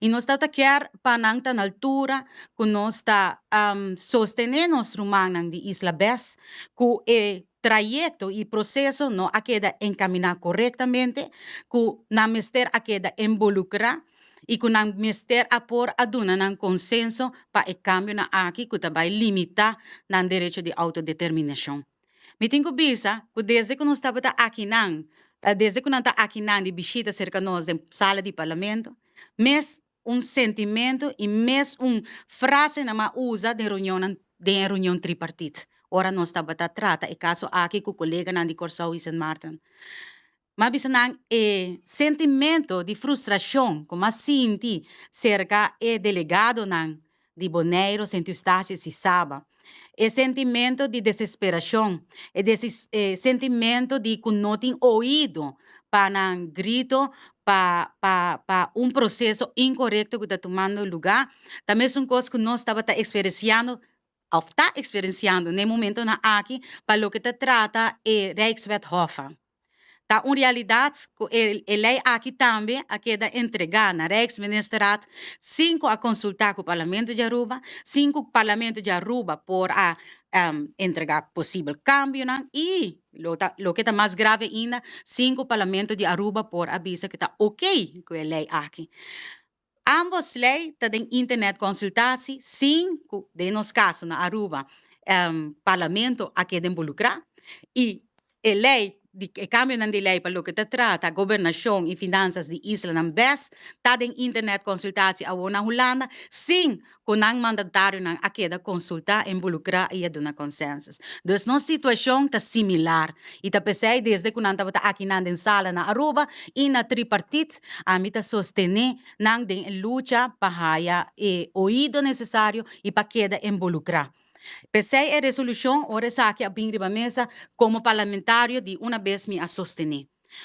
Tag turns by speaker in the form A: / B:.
A: I nos tabata kier pa nan ta na altura ku nos ta sostené nos rumannan di Isla Bes ku e trayekto i proseso no a keda enkaminá korektamente, ku nan mester a keda involukrá i ku nan mester a por a duna nan konsenso pa e kambionan aki ku ta bai limitá nan derecho di outodeterminashon. Mi tin ku bisa ku desde ku nos tabata akinan, desde ku nan ta akinan di bishita serka nos den sala di parlamento, mes un sentimentu i mes un frase nan a usa den reunionnan den e reunion tripartit ora nos tabata trata e kaso aki ku koleganan di Kòrsou i Sint Maarten. M'a bisa nan e sentimento di frustrashon ku m'a sinti serka e delegadonan di Boneiru, Sint Eustatius i Saba. E sentimento di desesperashon, e e sentimento di ku no tin oido pa nan grito pa pa pa un proseso inkorekto ku ta tumando lugá, ta mesun kos ku nos tabata eksperensiando òf ta eksperensiando na e momentonan aki pa loke ta trata e Rijkswet Hoffa. Ta un realidat ku e e lei aki tambe a keda entregá na Rijksministerraad sin ku a konsultá ku Parlamento di Aruba, sin ku Parlamento di Aruba por a entregá posibel kambionan i lo ta loke ta mas grave ainda sin ku Parlamento di Aruba por a bisa ku ta okey ku e lei aki. Ambos lei ta den internet consultatie sin cu den nos caso na Aruba Parlamento a keda involucra y e lei di e cambionan di lei pa loke ta trata gobernacion y finanzas di islanan bes ta den internet consultatie awor na Hulanda sin cu nan mandatarionan a keda consulta, involucra y a duna consensus. Dus nos situacion ta similar y ta pesey desde cu nan tabata akinan den sala na Aruba y na tripartit ami ta sostene nan den e lucha pa haya e oido necesario y pa keda involucra. Pesey e resolucion ora esaki a bin riba mesa como parlamentario di una bes mi a sostene.